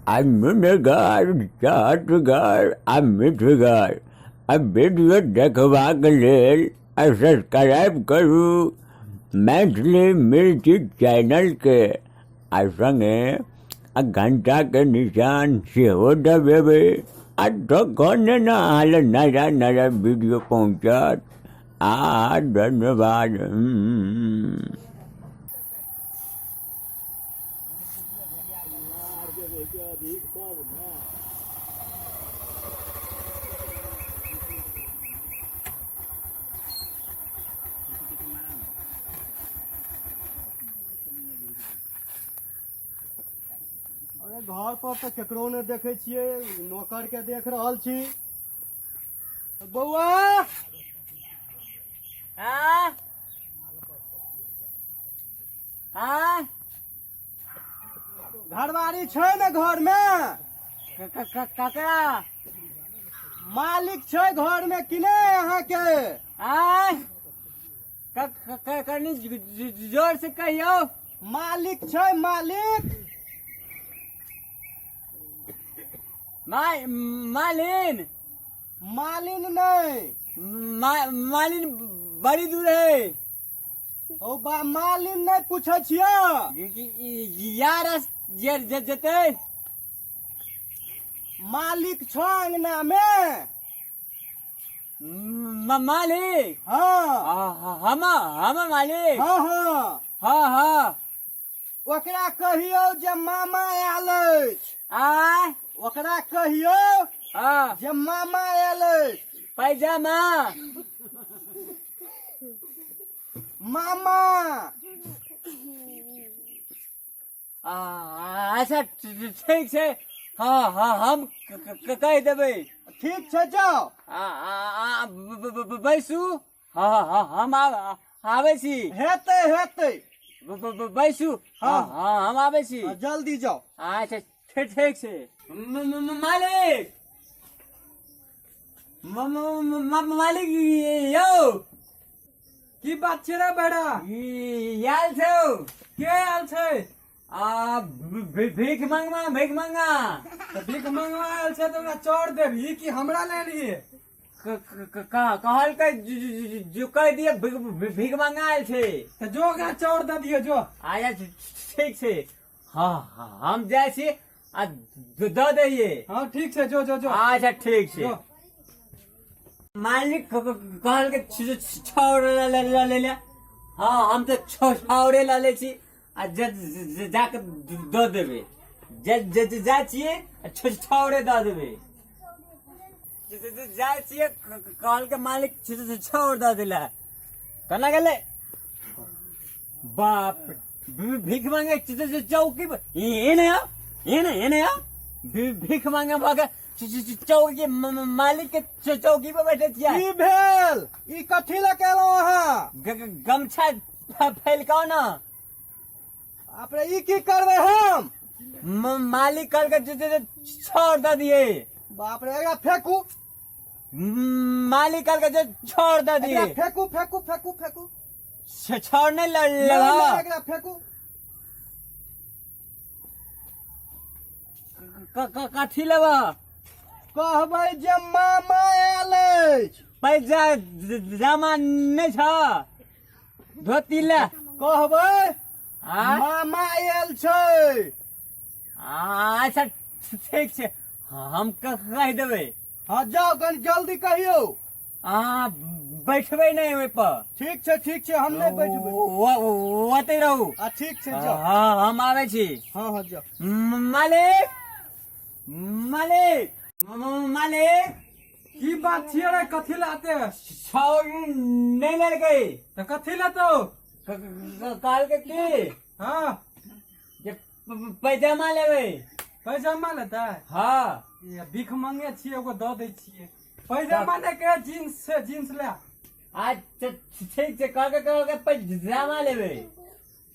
आ नुनगर चहटगर आ मिठगर आ वीडियो देखबाक लेल आ सब्सक्राइब करू मैथिली मिर्ची चैनलके आ सङ्गे आ घण्टाके निशान सेहो दबेबै आ तखन ने अहाँ लग नया नया वीडियो पहुँचत। आ धन्यवाद। अरे घर पर तऽ केकरो नहि देखै छियै, नौकर के देख रहल छी। बौआ आ आ घरवारी छै ने घर में? ककरा? मालिक छै घर में कि नहि अहाँके? आ कनि जोर से कहियौ। मालिक छै मालिक? मालिन? मालिन नहि। मालिन बड़ी दूर है। ओ बा मालिन नहि पूछै छियै। यार जेतै। मालिक छौ अंगना में? मालिक? हाँ। हम मालिक? हाँ हाँ। हाँ हाँ। ओकरा कहियौ जे मामा आयल अछि। आ ओकरा कहियौ हाँ जे मामा आयल अछि। पैजामा? मामा। अच्छा ठीक छै, हाँ हाँ हम कहि देबै। ठीक छै जाओ। बैसू, हाँ हाँ हम आबै छी। हेतै हेतै। बैसू। हाँ हाँ हम आबै छी। जल्दी जाओ। अच्छा ठीक छै। मालिक मालिक यौ। की बात छै रे बेटा? आयल छौ। के आयल छै? आ भीख मंगवा, भीख मंगा। तऽ भीख मंगवा आयल छै तऽ ओकरा चौर देबही कि हमरा ले लिए? कहलकै जो कहि दिए भीख मंगा आयल छै। तऽ जो ओकरा चौर दऽ दियौ जो। अच्छा ठीक छै, हाँ हम जाइ छी आ दऽ दैयै। हाँ ठीक छै, जो जो जो। अच्छा ठीक छै। मालिक कहलकै छाउर ले ले। हाँ हम तऽ छाउरे लऽ लै छी आ जाके दऽ देबै। जाइ छियै छाउरे दऽ देबै। जाइ छियै, कहलकै मालिक छाउर दऽ देला। केना गेलै बाप भीख मांगे चौकी एने आओ, एने एने आओ। भीख मांगे भऽ गेल चौकी मालिक के चौकी पर बैठे छियै। की भेल? ई कथी लए केलहुँ अहाँ? गमछा फैलकाओ ना। बाप रे, ई की करबै हम? मालिक कहलकै छोड़ दऽ दिए। बाप रे, एकरा फेकू। मालिक कहलकै जे छोड़ दऽ दिए। फेकू फेकू फेकू फेकू। छोड़ नहि लेबह। एकरा फेकू। कथी लेबह? कहबै जे मामा आयल अछि। पैसा जमा नहि छ, धोती ले। कहबै मामा आयल छै। अच्छा ठीक छै, हम कहि देबै। हाँ जाओ, कनि जल्दी कहियौ। अहाँ बैठबै नहि ओहिपर। ठीक छै ठीक छै, हम नहि बैठबै, ओतै रहू। आ ठीक छै जाओ। हाँ हम आबै छी। हाँ हाँ जाओ। मालिक मालिक मालिक। की बात छियै रे? कथी लाते? छाउर नहि लेलकै। तऽ कथी लेतौ? कहलकै की हाँ जे पैजामा लेबै। पैजामा लेतै? हाँ। भीख मंगे छियै, एगो दऽ दै छियै। पैजामा ले के जींस छै, जींस ले। अच्छा ठीक छै, कहलकै कहलकै पैजामा लेबै।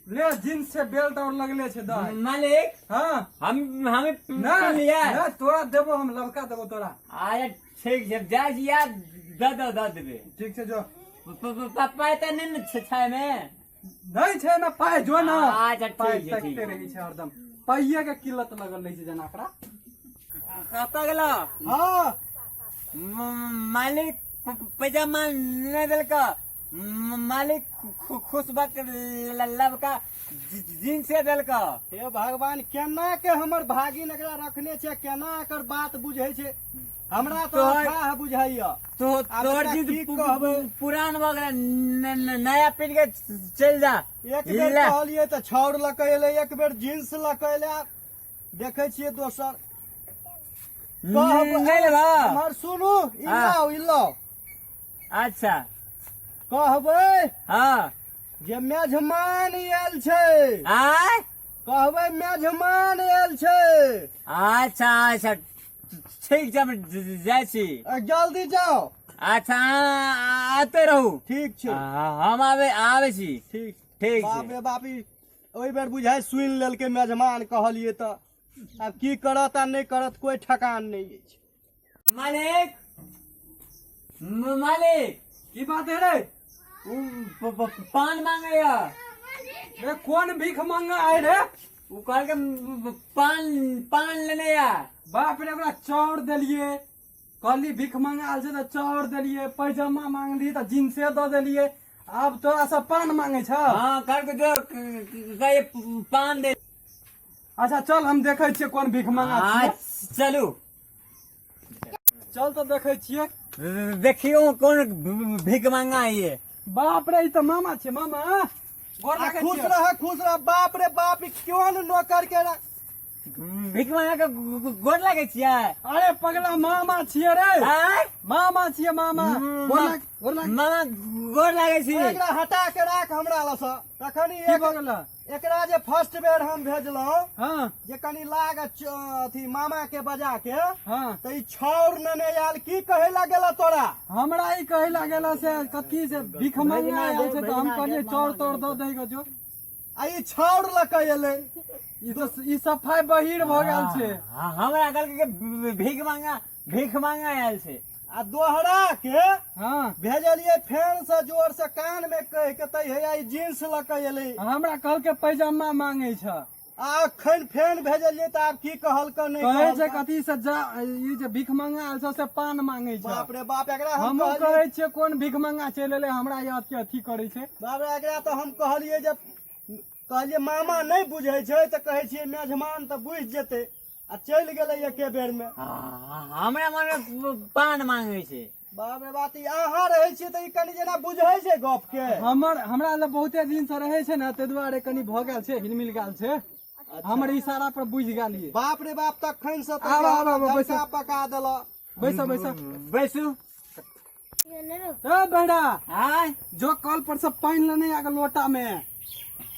ले जींस छै, बेल्ट और लगले छै दऽ। मालिक। हाँ। हम नहि नहि, तोरा देबो हम, लबका देबो तोरा। अच्छा ठीक छै, जाइ छी यार, दऽ दऽ दऽ देबै। ठीक छै जो। पाइ तऽ नहि ने छै मे? नहि छै ने पाइ, जो ना। अच्छा पाइ ठीक छै, तकते रहै छै हरदम। पाइये के किल्लत लगल रहै छै जेना एकरा। कतऽ गेलो? हँ। मालिक पैजामा नहि देलक, मालिक खुश भऽ के लबका जींसे देलक। हे भगवान, केना के हमर भागिन एकरा रखने छै, केना एकर बात बुझै छै, हमरा तऽ अथाह बुझाइया। तो आब तोहर एकरा जींस की कहबै? पुरान भऽ गेलै, नया पहिन के चलि जा। एक बेर ले। कहलियै तऽ छाउर लऽ के एलै, एक बेर जींस लऽ के एलै, आब देखै छियै दोसर कहब। नहि लेबह? हमर सुनू, ई हाँ। लाउ, ई लाउ। अच्छा। कहबै हँ। जे मेजमान आयल छै। आय? कहबै मेजमान आयल छै। अच्छा अच्छा, ठीक छै, हम जाइ छी। जल्दी जाओ। अच्छा, आते रहू। ठीक छै। हम आबै आबै छी। ठीक। ठीक बाप छै। रे बाप, ई ओहि बेर बुझाइ सुनि लेलकै मेजमान कहलियै तऽ आब की करत आ नहि करत कोइ ठकान नहि अछि। मालिक, मालिक। की बात है रे? उ पान मांगैया। रे, कोन भीख मांगा आय रे? उ कहलकै पान पान लेने या। बाप रे, ओकरा चाउर देलिए, कहली भीख मांगा आयल छै तऽ चाउर देलिए, पैजामा मांगली तऽ जींसे दऽ देलिए, आब तोरा सब पान मांगे छ? हाँ, कहलकै जो कहिए पान दे। अच्छा चल, हम देखै छियै कोन भीख मांगा हाँ। छियै। चलू। चल तऽ देखै छियै। देखियौ कोन भीख मांगा है। बाप रे, ई तऽ मामा छै। मामा, गोर आ लागै खुश छियै। रह, खुश रह। बाप रे बाप, ई कोन नौकर के भीख मांगा के गोर लागै छियै? अरे पगला, मामा छियै रे। आँय? मामा छियै मामा। गोर लाग, गोर लाग। मामा, गोर लागै छी। एकरा हटा के राख हमरा लसँ तखन ई की भऽ गेल? एकरा जे फर्स्ट बेर हम भेजलहुँ जे कनि लाग अथी मामा के बजा के, तऽ ई छाउर नेने आयल। की कहै लए गेल तोरा? हमरा ई कहै लागल से कथी से भीख मांगे आयल छै, तऽ हम कहलियै चाउर ताउर दऽ दै के जो। आ ई छाउर लऽ के एलै। ई तऽ ई सफाई बहिर भऽ गेल छै। हाँ, हमरा कहलकै कि भीख मांगा, भीख मांगा आयल छै। आ दोहरा के भेजलियै फेन से जोर से कान में कहि के, तऽ हैया ई जींस लऽ के एलै। हमरा कहलकै पैजामा मांगे छ। आ अखन फेन भेजलियै तऽ आब की कहलकै नहि कहै छै कहलकै। कथी से जा, ई जे भीख मांगा आयल छै से पान मांगे छै। बाप रे बाप, एकरा हम हमहूँ कहलियै कहै छियै कोन भीख मांगा चलि एलै, हमरा याद के अथी करै छै। बाप रे, एकरा तऽ हम कहलियै जे कहलियै मामा नहि बुझै छै, तऽ कहै छियै मेजमान तऽ बुझि जेतै, आ चलि गेलै एके बेर मे। हाँ, हमरा मन मे पान मांगे छै। बाप रे बाप, ई अहाँ रहै छियै तऽ ई कनि जेना बुझै छै गप के। हमर हमरा लग बहुते दिन से रहै छै ने, ताहि दुआरे कनि भऽ गेल छै, हिलमिल गेल छै, हमर इशारा पर बुझि गेलियै। बाप रे बाप, तखन से तऽ आब, आब, आब, बैसू। डंका पका देलक। बैस बैस। बैसू। ए बहरा। आय? जो कल पर से पानि लेने आके लोटा में।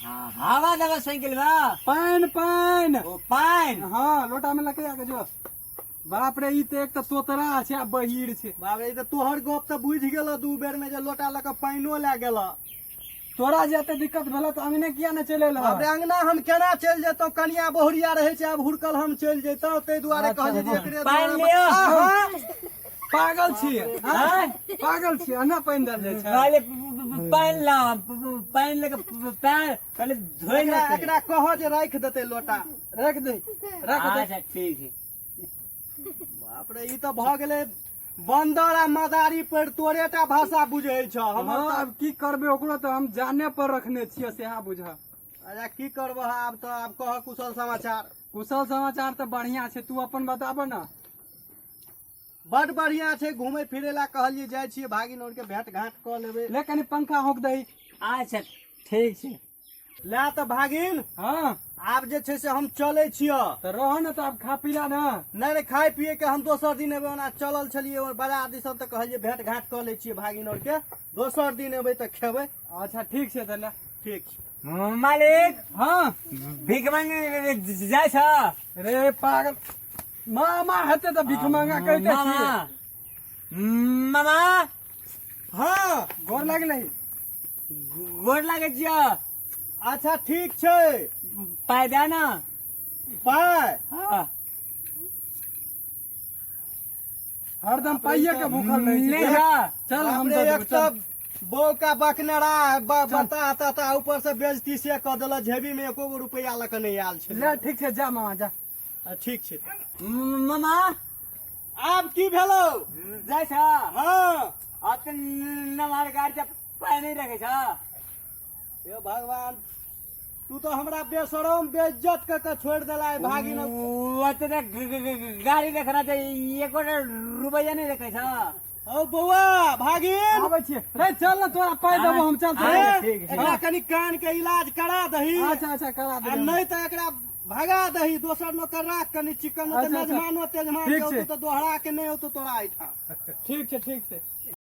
हाँ, हवा देबा साइकिल में? पानि पानि। ओ पानि। हाँ, लोटा में लके आके जो। बाप रे, ई तऽ एक तऽ तोतरा छै आ बहीर छै। बाप रे, ई तऽ तोहर गप तऽ बुझि गेल दू बेर में जे लोटा लऽ कऽ पानिओ लए गेल। तोरा जे एते दिक्कत भेल तऽ अंगने किया ने चलि एलह? बाप रे, अंगना हम केना चलि जेतहुँ? कनिया बहुरिया रहै छै, आब हुड़कल हम चलि जैतहुँ? ताहि दुआरे कहलियै जे एकरे पानि दुआरे। लिअ। आहा! पागल छियै? आँय? पागल छियै? एना पानि देल जाइ छै? पहिले पानि लाओ, पानि लेके पैर पहिले धोइ एकरा लेतै। एकरा कह जे राखि देतै लोटा। राख दे, राख दे। अच्छा ठीक है। बाप रे, ई तऽ भऽ गेलै बन्दर आ मदारी पर तोरे टा भाषा बुझै छ हमर। हँ, आब की करबै ओकरो, तऽ हम जाने पर रखने छियै, सेहा बुझ। अच्छा, की करबह आब तऽ? आब कह कुशल समाचार। कुशल समाचार तऽ बढ़िया छै, तू अपन बताबऽ ने। बड बढ़िया छै। घुमै फिरै ला कहलियै जाइ छियै, भागिन और के भेंट घाट कऽ लेबै। ले, कनि पंखा होक दही। अच्छा ठीक छै। ले तऽ भागिन। हँ। आब जे छै से हम चलै छियै। तऽ रह ने, तऽ आब खा पीला ने। नहि नहि, खाय पिए के हम दोसर दिन एबै। ओना चलल छलियै और बाजार दिसन, तऽ कहलियै भेंट घाट कऽ लै छियै भागिन और के, दोसर दिन एबै तऽ खेबै। अच्छा ठीक छै, तऽ ले। ठीक छै। मालिक। हँ। भीख मांगे जाइ छ? रे पागल, मामा हेतै तऽ भीख मांगा कहिते मामा। छियै। मामा। हँ। गोर लागलै। गोर लागै छियै। अच्छा ठीक छै। पाइ दे ने। पाइ? हँ। हरदम पाइये के भूखल रहै नहि छै। छ। चल, हम बाप रे, दऽ एक देबौ, चल। तऽ बौका बकनरा बता तता ऊपर से बेइज्जती से कऽ देलक, जेबी में एको गो रुपया लऽ कऽ नहि आयल छै। ले ठीक छै, जा मामा जा। ठीक छै। मामा। आब की भेलौ? जाइ छ? हँ। अब तऽ नमहर गाड़ी तऽ पाइ नहि रखै छ। हे भगवान, तू तो हमरा बेशरम बेइज्जत कऽ के छोड़ि देला भागिन। ओते तऽ गाड़ी देखना छै, एको रुपैआ नहि रखै छ। औ बौआ भागिन। आबै छियै रे, चल ने, तोरा पाइ देबो हम, चल। अरे, ठीक छै। एकरा कनि कान के इलाज करा दही। अच्छा अच्छा, करा आ देबै। नहि तऽ एकरा भगा दही, दोसर नौकर राख कनि चिकन। अच्छा, अच्छा। मेजमानो तेजमान ठीक के छै। औतौ तऽ दोहरा के नहि औतौ तोरा एहिठाम। ठीक छै, ठीक छै।